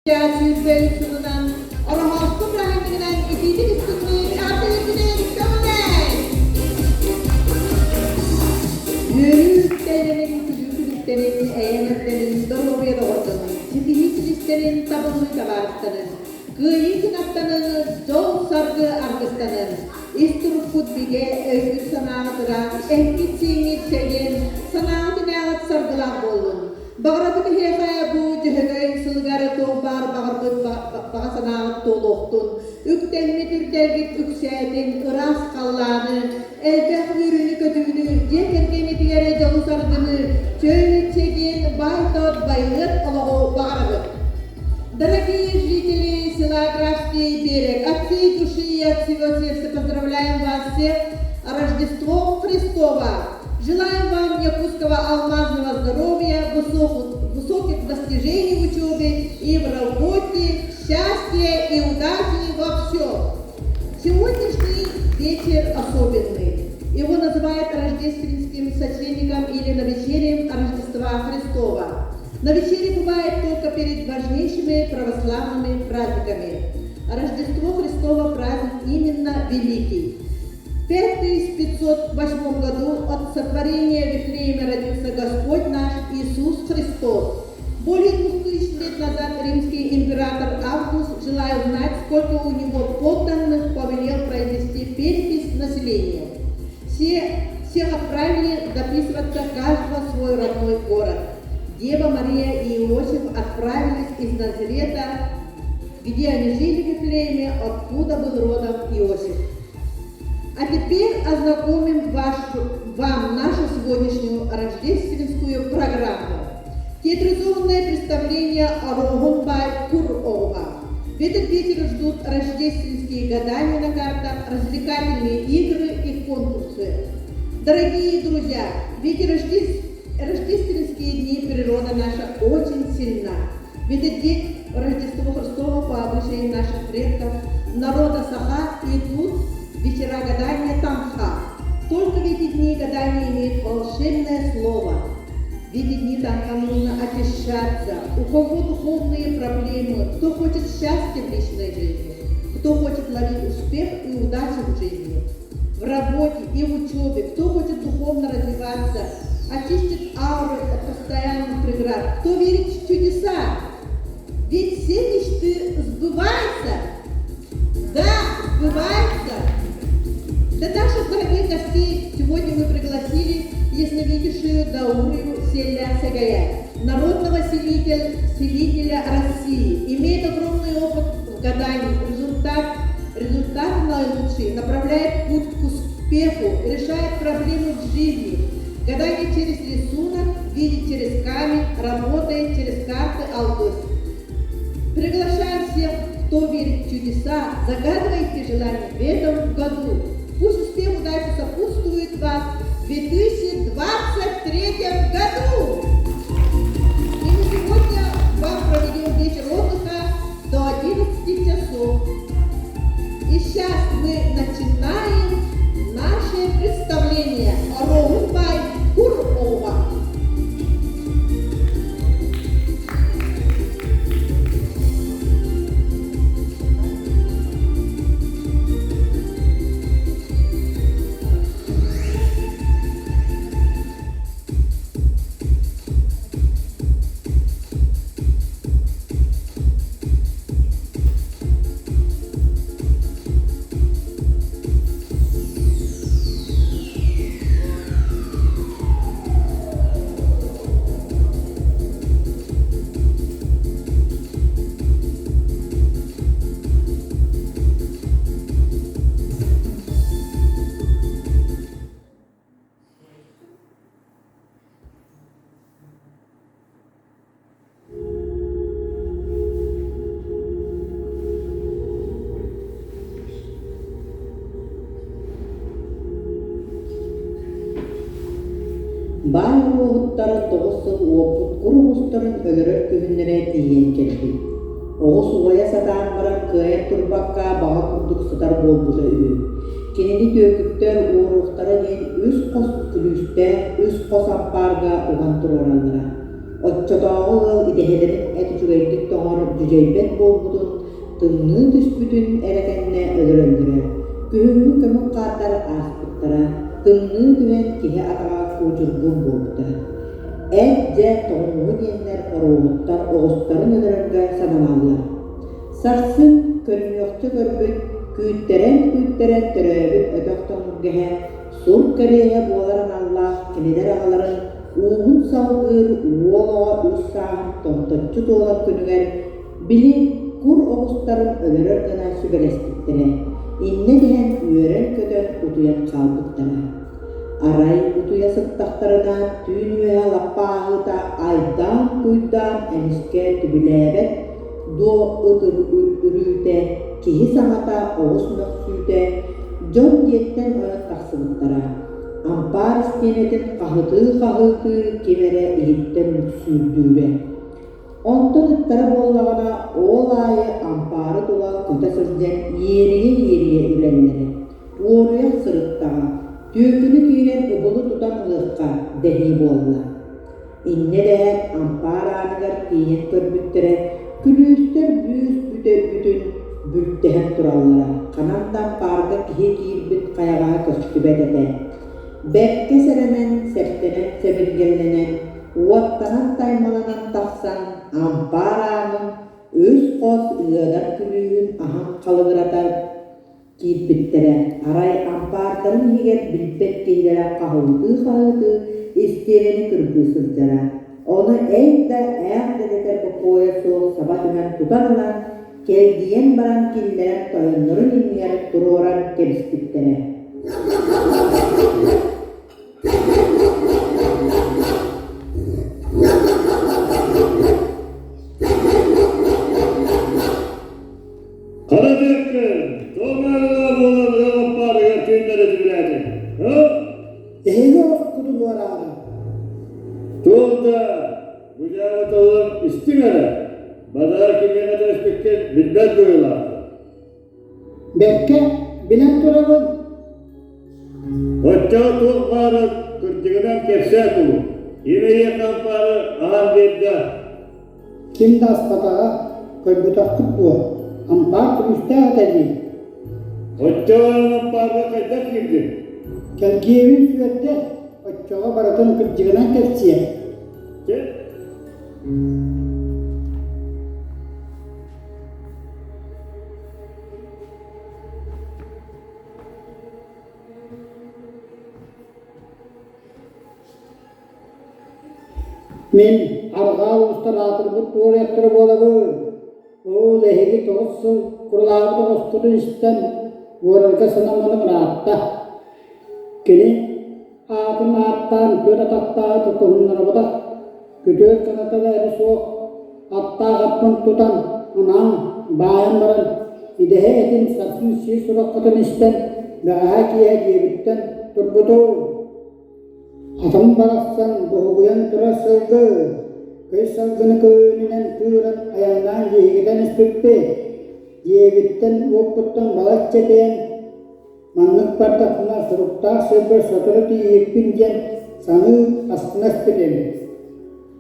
20 сылынан Ороһооспо бырааһынньыгынан итиитик истиҥник эҕэрдэлиирбитин көҕүлээн! Үөрүү үктэллэрин, күлүү күлүктэрин, эйэ эрдэрин, доруобуйа доҕордонун, ситиһии силистэрин, табыллыы табаарыстанын, кыайыы кынаттанын, дьол-саргы аргыстанын, ис туруккут бигэ, өйгүт-санааҕыт ыраах, эппит-сииҥҥит чэгиэн, санааҕыт-инээҕит саргылаах буоллун! Баҕарабыт эһиэхэ бу Дьөһөгөй сылыгар туох баар баҕарбыт баҕа санааҕыт туолуохтун, үктэммит үрдэлгит үксээтин, ыраас халлааны, элбэх үөрүүнү-көтүүнү, дьиэ кэргэҥҥитигэр дьолу-саргыны, чөл чэгиэн, баай-тот, байылыат олоҕу баҕарабыт. Дорогие жители села Графский берег, от всей души и от всего сердца поздравляем вас всех Рождеством Христова! Желаем вам якутского алмазного здоровья, высоких достижений в учебе и в работе, счастья и удачи во всем. Сегодняшний вечер особенный. Его называют рождественским сочельником или новечерием Рождества Христова. Новечерие бывает только перед важнейшими православными праздниками. Рождество Христово праздник именно великий. В 5508 году от сотворения Вифлеема родился Господь наш Иисус Христос. Более 2000 лет назад римский император Август, желая узнать, сколько у него подданных, повелел произвести перепись населения. Все, всех отправили записываться каждого в свой родной город. Дева Мария и Иосиф отправились из Назарета, где они жили в Вифлееме, откуда был родом Иосиф. А теперь ознакомим вашу, вам нашу сегодняшнюю рождественскую программу. Театрализованное представление Орогунбай Кур-Оуга. В этот вечер ждут рождественские гадания на картах, развлекательные игры и конкурсы. Дорогие друзья, ведь рождественские дни природа наша очень сильна. В этот день Рождество Христово по обычаю наших предков, народа Саха, идут вечера гадания Тамха. Только в эти дни гадания имеют волшебное слово. В эти дни Тамха нужно очищаться. У кого духовные проблемы, кто хочет счастья в личной жизни, кто хочет ловить успех и удачу в жизни, в работе и в учебе, кто хочет духовно развиваться, очистит ауру от постоянных преград, кто верит в чудеса, ведь все мечты сбываются. Да, сбываются. Для наших дорогих гостей сегодня мы пригласили ясновидящую Даурию Селя Сагая, народного селителя, селителя России, имеет огромный опыт в гадании, результат, результат наилучший, направляет путь к успеху, решает проблемы в жизни. Гадание через рисунок, видит через камень, работает через карты Алдос. Приглашаем всех, кто верит в чудеса, загадывайте желания в этом году. Пусть успех удачи сопутствует вас в 2023 году! И мы сегодня вам проведем вечер отдыха до 11 часов. И сейчас мы начинаем наше представление Роунбай Курова. Баай уоһуттара тоҕус сыл уоппут кур оҕустарын өлөрөр күһүннэрэ тиийэн кэлбит. Оҕус уойа сатаан баран кыайан турбакка баҕа курдук сытар буолбута үһү. Кинини түөкүттэр уоруохтара диэн үс хос күлүүстээх үс хос ампаарга уган туруораллара. Оччотооҕу ыал идэһэлэрин эт үчүгэйдик тоҥор дьүдьэйбэт буолбутун, тымныы түспүтүн эрэ кэннэ өлөрөллөрө. Күһүҥҥү көмүк хаардар ааспыттара, тымныы түһэн киһи атаҕа куучургуур буолбута. Эт дьэ тоҥууһу диэннэр оруоһуттар оҕустарын өлөрөргө сананаллар. Сарсын көрүнүөхчэ көрбүт, күүттэрэн-күүттэрэн төрөөбүт өтөх тоҥургэһэ сур кэриэһэ буолар аналлаах кинилэр аҕаларын ууһун салгыыр уол оҕо үс сааһын томточчу туолар күнүгэр били кур оҕустарын өлөрөр гына сүбэлэспиттэрэ, иннэ дэһэн үөрэн-көтөн утуйан хаалбыттара. Арай утуйа сыттахтарына түүн үөһэ лаппа ааһыыта айдаан-куйдаан эмискэ түбүлээбэт дуо ыт үрүүтэ, киһи саҥата, оҕус мөхсүүтэ дьон дьиэттэн ойон тахсыбыттара. Ампаар истиэнэтин хаһытыы-хаһыытыы ким эрэ иһиттэн үксүүрдүүрэ. Онтон ыттара буоллаҕына ол аайы ампаары тула көтө сылдьан иэрийэ-иэрийэ үрэллэрэ. Уоруйах сырыттаҕа, түөкүнү киирэн ыбылы тутан ылыахха дэһии буолла. Инньэ дэһэн ампаар ааныгар тиийэн көрбүттэрэ, күлүүстэр бүүс бүтүн бүлтэһэн тураллара, ханан да ампаарга киһи киирбит хайаҕаһа көстүбэт этэ. Бэркэ сэрэнэн, сэптэнэн сэбиргэллэнэн, уоттанан-таймаланан тахсан ампаар аанын үс хос ыадар күлүүһүн аһан халыгыратар киирбиттэрэ, арай ампаардарын иһигэр билбэт киһилэрэ хаһыытыы-хаһыытыы истиэнэни кырбыы сылдьара. Ону эй да ээх да дэтэр бокуойа суох саба түһэн тутан ылан, кэлгийэн баран киллэрэн тойоннорун иннигэр туруоран кэбиспиттэрэ. Хара Бүөккэ, тоҕо маарылаа буолан ыал аппаарыгар түүннэри түбүлээтиҥ, һы? Эһиги оҕоккутун уораары. Туох да, бу дьаабы тылын истиҥ эрэ, бадаар кимиэхэ түбэспиккин билбэт быһыылааххын. Бэркэ билэн турабын. Оччоҕо туох баара кырдьыгынан кэпсээ кулу. Ким эйиэхэ ампаары аһан биэрдэ? Ким да аспатаҕа, көрбөтөххүт дуо? Ампаар күлүүстээх этэ дии. Оччоҕо эн ампаарга хайдах киирдиҥ? Кэлгиэбин сүөрдэ, оччоҕо барытын кырдьыгынан кэпсиэ. Чэ, Мин арҕаа уустар аатырбыт туоруйахтара буолабын. Ол эһиги 9 сыл курулаабыт оҕускутун истэн уорарга санаммытым ыраатта. Кини аатын ааттаан түөрт атахтааҕы тутуһуннарбатах, күтүөр кыната да эрэ суох аттаах аппын тутан, анаан баайан баран, идэһэ этин сарсын сиир сураххытын истэн, бэҕэһээ киэһэ дьиэбиттэн турбутум. Атым барахсан боһугуйан турар сылгы, көй салгыны көөнүнэн тыыран айаннаан дьиэһигитэн испиппит. Дьиэбиттэн уоппуттан балачча тэйэн, маннык бардахпына суруктаах сирбэр сотору тиийиэхпин диэн саныы астына испитим.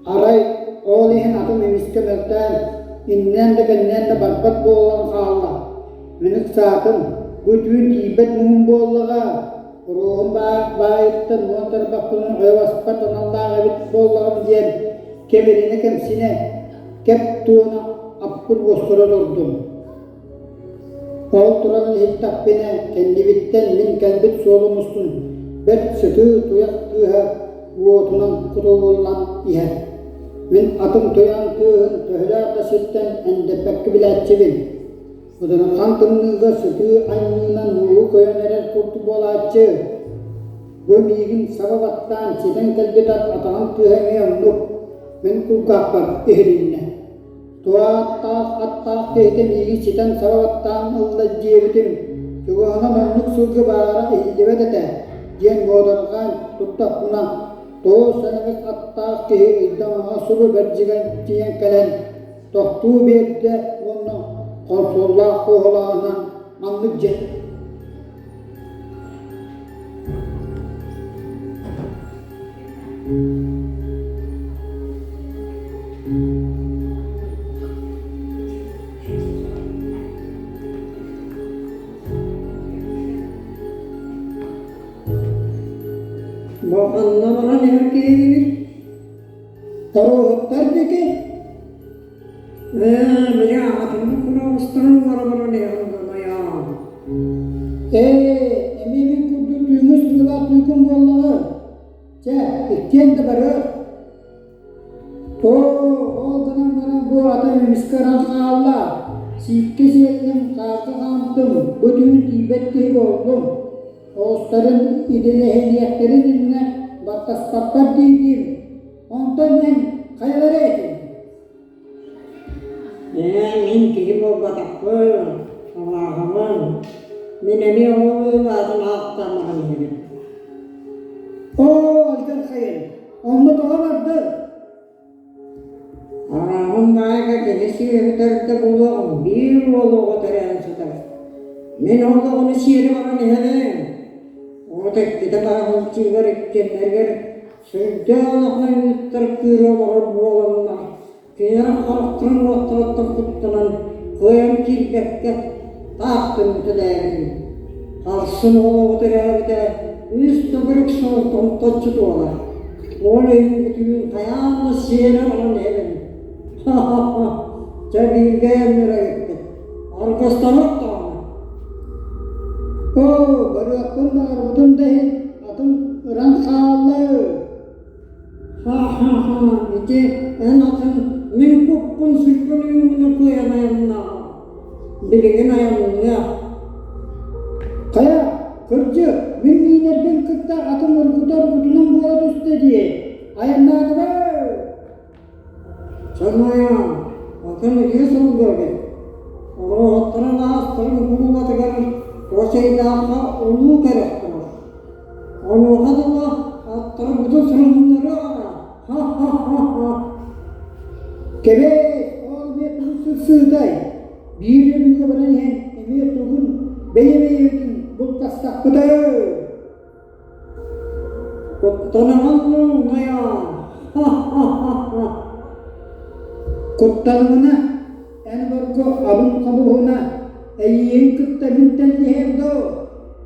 Арай ол иһин атым эмискэ мөлтөөн, иннинэн да кэннинэн да барбат буолан хаалла. Мин ыксаатым, бу түүн тиийбэт муҥум буоллаҕа, уруоһум баайыттан уон тарбахпынан ойо баспат аналлаах эбит буоллаҕым диэн кэбиринэ-кэмсинэ, кэп туона аппын уоскута турдум. Ол туран иһиттэхпинэ, кэннибиттэн мин кэлбит суолум устун бэрт сытыы туйах тыаһа уотунан кутуллан иһэр. Мин атым туйаҕын тыаһын төһөлөөх да сиртэн эндэппэккэ билээччибин. Удьурхан тымныыга сытыы анньыынан мууһу көйөн эрэр курдук буолааччы. Бу миигин саба баттаан ситэн кэлбит ат атаҕын тыаһа эмиэ оннук, мин кулгаахпар иһилиннэ. Турааттаах аттаах киһитэ миигин ситэн саба баттаан ылла диэбитим, чугаһынан оннук сылгы баара иһиллибэт этэ диэн муодарҕаан турдахпына, туос сэнэбис аттаах киһи ыйдаҥаҕа субу бэрдьигэн тиийэн кэлэн тохтуу биэрдэ уонна хонсуоллаах куоһулааһынан маннык дьэ Бу ханна баран иһэр киһигиний? Торуоһуттар диэки Ээ, били аҕатыҥҥа кураҕастарын уора баран иһэҕин донойоон. Ээ, эмиэ мин курдук түүҥҥү сырыылаах түүкүн буоллаҕа. Чэ, иккиэн да барыах. Оо, ол гынан баран бу ата эмискэ ыран хаалла. Сииккэ сиэллим, хаарга хаамтым, бу түүн тиийбэт киһи буоллум. Оҕустарын идэлэһиниэхтэрин иннинэ баттаспаппар тиийдим. Онтон эн хайалара этиҥ? Ээ, мин киһи буолбатахпын, абааһыбын. Мин эмиэ ол ыал аатын ааттаан иһэбин. Оо, алдьархайын, онно тоҕо бардыҥ? Арааһын баайга киһи сүөһүтэ эрдэ буолуоҕун биир уол оҕо төрөөн сытар. Мин ол оҕону сиэри баран иһэбин. Оҕото иккитэ баһылчыыгар иккиэннэригэр сүрдээх улахан ыыттар кыыра олорор буоланнар, кинилэр харахтарын уоттарыттан куттанан кыайан киирбэккэ таах түмүтэлээбитим. Харсын уол оҕо төрөөбүтэ үс төгүрүк сыл томточчу туолар. Ол иһин бүтүүн хайаан да сиэрэ баран иһэбин. Ха-ха-ха, чэ бииргэ айанныыр эбиппит. Аргыстанар даҕаны. Оо, барыахпын баҕарбытым да иһин атым ыран хаалла. Ха-ха-ха, ити эн атын мин куппун сүрбүн уйууну кыайан айаннааҕа. Билигин айанныа. Хайа, кырдьык, мин миинэрбин кытта атым оргута оргутунан буола түстэ дии. Айаннаатыбай! Чанайа, атын үтүө сылга эбит. Оруоһуттарын аастарын куулатыгар Куосайдаахха улуу кэрэх турар. Онуоха дылы аттарбытын суруһуннарыаҕа. Ха-ха-ха-ха. Кэбээс, ол эмиэ тугун сырсыытай? Биир өлүүгэ баран иһэн эмиэ тугун бэйэ-бэйэбитин бултастахпытай? Куттанаҕын дуу, нойоон? Ха-ха-ха-ха. Куттанымына, эн обургу абын хомуһуна, эйиигин кытта мин тэллиһиэм дуо?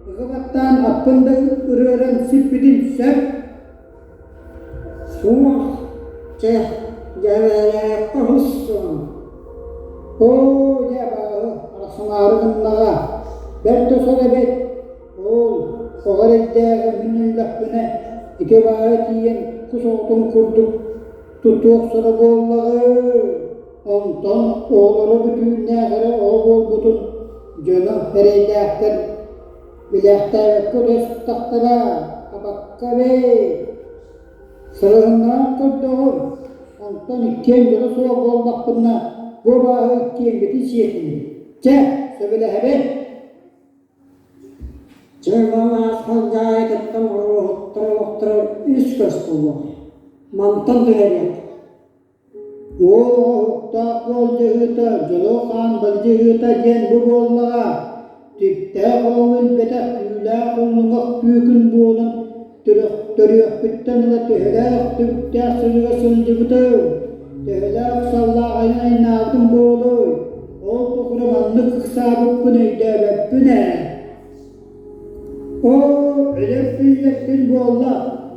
Ыга баттаан аппын да ырыаран сиппитин сөп. Суох, чэ, дьэбэлээххэ оһуссуҥ. Оо, дьэ абааһы, арахсымаары гыннаҕа, бэрт да сор эбит. Ол оҕо эрэйдээҕи мин өллөхпүнэ, ити абааһы тиийэн кус оҕотун курдук тутуохсура буоллаҕый? Онтон оҕолоро бүтүүннээх эрэ оҕо буолбутун дьоно эрэйдээхтэр билээхтээбэккэ утуйа сыттахтара, абакка эбит. Сырыһыннаран көрдөҕүм, онтон иккиэн дьоно суох буоллахпына, бу абааһы иккиэммитин сиэтиним. Чэ, сөбүлэһэбин. Дьылҕалаах халдьаайытыттан оруоһуттар олохторо үс көс буолуо. Мантан түһэриэх. Уол оҥоһуктаах уолдьаһыыта, дьолуо хаан былдьаһыыта диэн бу буоллаҕа. Түптээх олоҕу билбэтэх түүлээх уллуҥах түүкүн буолан төрүөхпүттэн ыла төһөлөөх түбүктээх сырыыга сылдьыбытым, төһөлөөх саллаах айаннаабытым буолуой? Ол тухары маннык ыксаабыппын өйдөөбөппүн ээ. Оо, өлөр күллэрбин буолла,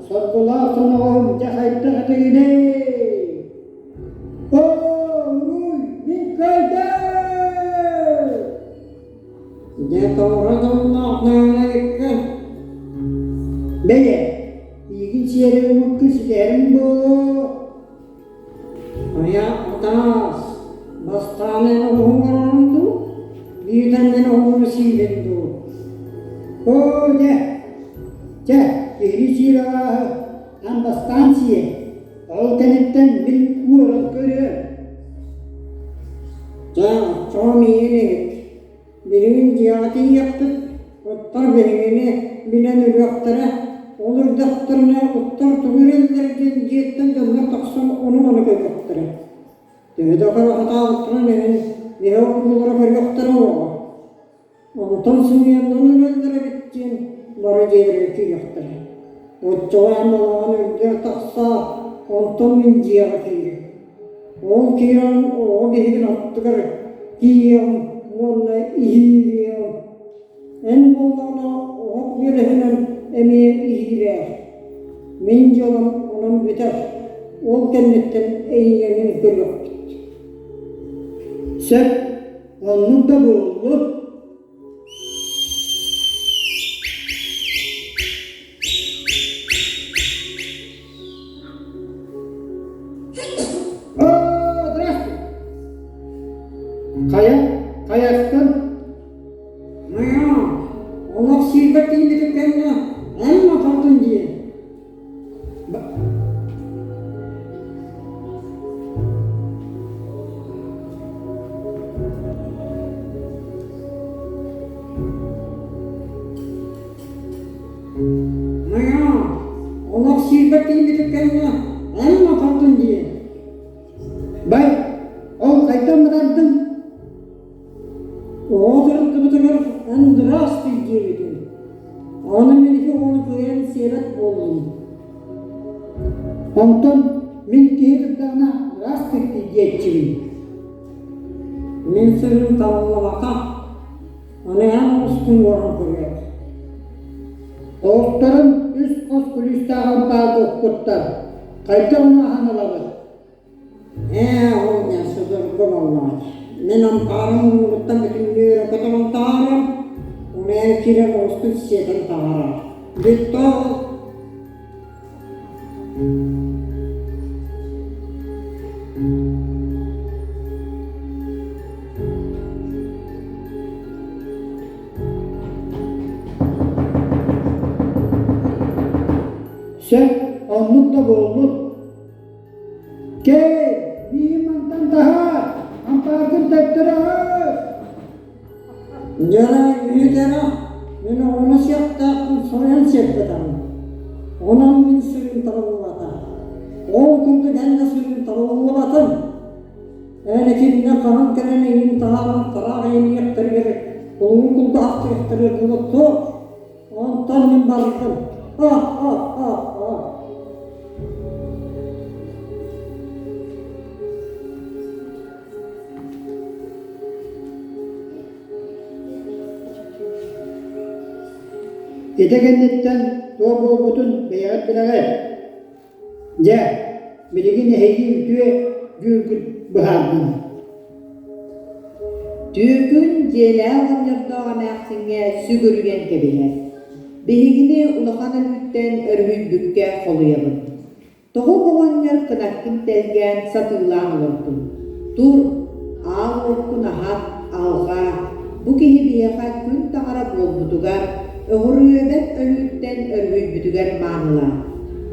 соргулаах соноҕоһум дьэ хайдах этигиний? Оо, уруй, мин кыайдым! Дьэ тоҕо дьоллоох нэһилиэккэ Бэйэ, миигин сиэри ымыккын ситэрим буолуо. Хайа атаас, бастаан эн оҕуһуҥ оҥорорун дуу, биирдэн мин оҕуһуну сиибин дуу? Оо, дьэ, чэ, киһини сиир абааһы ан бастаан сиэ, ол кэнниттэн мин уоран көрүөм. Дьэ, оччоҕо миигин иһит. Билигин дьиэҕэ тиийиэхпит, оттор биһигини билэн өлүөхтэрэ, ол ырдахтарына оттор тугу үрэллэр диэн дьиэттэн дьоннор тахсан ону-маны көрүөхтэрэ. Төһө да көрө сатаабыттарын иһин биһи ортолоро көрүөхтэрэ уоҕа. Онтон сымыйаннан өлөллөр эбит диэн бары дьиэлэргэ киириэхтэрэ. Оччоҕо эн балаҕан үрдүгэр тахсаат, онтон мин дьиэҕэ киириэм. Ол киирэн оҕо биһигин аттыгар тиийиэҕим уонна иһиириэҕим. Эн буоллаҕына оһох үөлэһинэн эмиэ иһиирээр. Мин дьолум онон бүтэр, ол кэнниттэн эйигин көрүөхпүт. Сөп, оннук да буоллун. О, здравствуй! Хайа, хайастан? Маа, олох сиирбэр тиийбитим кэннэ эн матардын дии. Маа, олох сиирбэр тиийбитим кэннэ эн матардын дии. Бай, ол хайдах матардыҥ? Оҕо тырыттыбытыгар эн здравствуй диэбитим. Аны мин ити оҕону кыайан сиэбэт буоллум. Онтон мин киһи турдаҕына здравствуй диэччибин. Мин сырыым табыллыбата. Аны эн оҕустун уоран көрүөх. Оҕустарын үс хос күлүүстээх ампаарга укпуттар. Хайдах ону аһан ылабыт? Ээ, ол диэн судургу буоллаҕа. Мин ампаарым муннугуттан бүтүннүү өрө көтөҕөн таһаарам, ону эн киирэн оҕустун сиэтэн таһаарар. Бүттэ ол. Сөп, оннук да буоллун. Кэл, миигин мантан таһаар, ампааргын төттөрү аһар. Дьэ, үүтэрэ, мин оҕону сиэхтээхпин соруйан сиэппэтэҕим. Онон мин сүрүн табыллыбата. Ол курдук эн да сүрүн табыллыбатыҥ. Эн итиннэ хаһан кэлэн эйигин таһааран тараах иэниэхтэригэр, кулугун кулгаахтыахтарыгар дылы туох Онтон мин бардым. Ха-ха-ха-ха. Ити кэнниттэн туох буолбутун бэйэҕит билэҕит. Дьэ, билигин эһиги үтүө дьүүлгүт быһаардын. Түөкүн дьиэлээх оҕонньордоох эмээхсиҥҥэ сүгүрүйэн кэбиһэр. Биһигини улахан өлүүттэн өрүһүйбүккэ холуйабын. Тоҕо оҕонньор кынаккын тэлгээн сатыылаан олордуҥ? Тур, аал уоккун аһат, алҕаа, бу киһи биһиэхэ күн таҥара буолбутугар, өҕүрүөбэт өлүүттэн өрүһүйбүтүгэр маанылаа.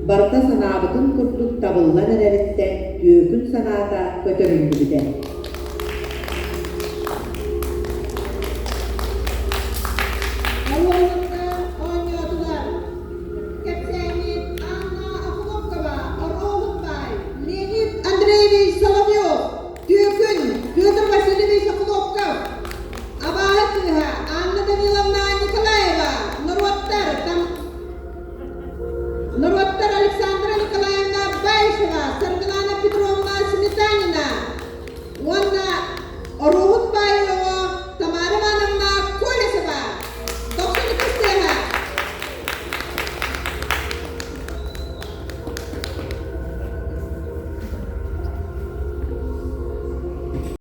Барыта санаабытын курдук табыллан эрэриттэн түөкүн санаата көтөрүллүбүтэ. Оруолларга оонньоотулар кэпсээнньит Анна Охлопкова, Оруоһун баай Леонид Андреевич Соловьев, Түөкүн Петр Васильевич Охлопков, Абааһы кыыһа Анна Даниловна Николаева, норуоттар Норуоттар Александра Николаевна Баишева, Саргылана Петровна Сметанина уонна Оруоһут баай.